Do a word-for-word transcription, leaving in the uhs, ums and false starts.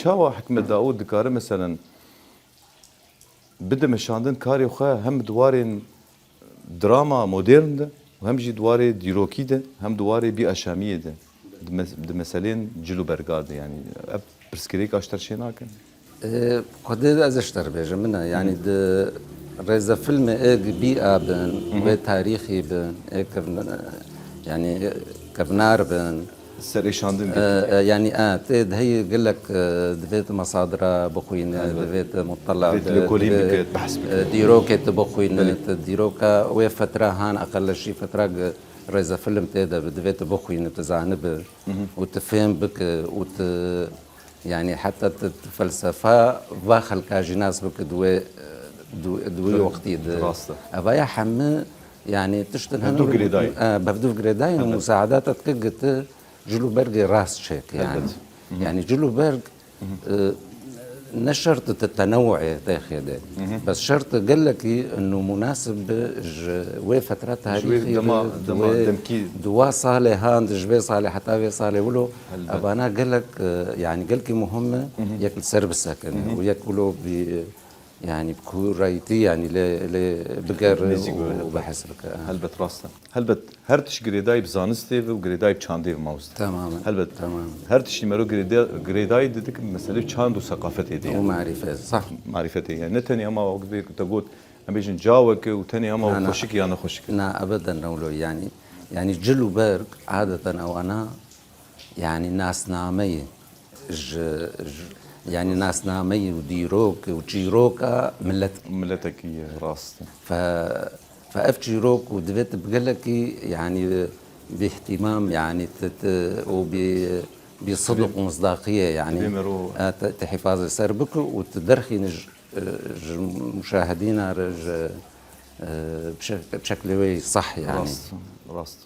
Çawa Hikmet Daûd dikare, meselen, bide meşandin karê xwe hem di warên drama modern de û hem jî di warê dîrokî de, hem di warê bîaşamiyê de, di mes-, di meselên cil û berga de, yanî ev pirsgirêka ji te re çênake? Ê, xwedê ez ji te re bêjim, min e, yanî di rêzefilmê ê bîa bin, wê tarîxî bin, ê kevn-, yanî kevnar bin, Serêşandin e, bike. E, yanî, e, tê de heyî gelek, e, divê tu mesadira bixwîne, Elbet. divê tu mutela Divê tu bi, lêkolîn divê, bike, behs bike. e, dîrokê tu bixwîne, Belê. tu dîroka wê fetra han, eqelleşî fetra ge-, rêzefilm tê de bi, divê tu bixwîne, tu zanibi û tu fêm bike û tu, yanî, heta tu, tu felsefa va xelka jî nas bike di wê, e, di, di wê Di, wextî de. rast e. Evaya hemî, yanî, tiştin Hevdu hene girêdayî. e, bi hevdu girêdayî û Elbet. musaedata dike ge tu cil û bergê rast çêke, yanî. Elbet. Hı hı. Yanî cil û berg, e, ne şert e tenewuê têxê de. Hı hı. Bes şert e gelekî û munasib be ji wê fetra Ji wê tarîxî dema, be, di dema wê demkî. di wa salê han, di ji vê salê heta vê salê wilo, Elbet. evana gelek, e, yanî gelkî muhim e, Hı hı. yek li ser bisekine Hı hı. û yek wilo bî, yanî bi kûrayîtî, yanî lê, lê biger Nêzîk û, û helbet. behs bike. Helbet rast e. Helbet her tişt girêdayî bi zanistê ve û girêdayî bi çandê ve mamoste. Temamen. Helbet. Temamen. Her tiştî mero girêda-, girêdayî didik meselê çand û seqafetê de Û yani. marîfet, sah. Marîfetê yani. Ne tenê ama wek vê ku te got, em bêjin caweke û tenê ama Na, na. xweşik ya nexweşik. Na, ebeden ne wilo yani. Yani cil û berg adeten ewana Yani nasnameyê ji, ji, yani nasnameyê û dîrok û çîroka millet. Miletekî ye, rast e. Fe, fe ev çîrok û divê tu bi gelekî, yani bi îhtîmam, yani ti, ti û bi, bi sidq û misdaqiyê, yani Divê mero e, ti, ti hifazê ser biki û tu derxînî ji, ji muşahidîna re, ji, e, bi şek-, bi şeklê wê sah, yani. Rast, rast.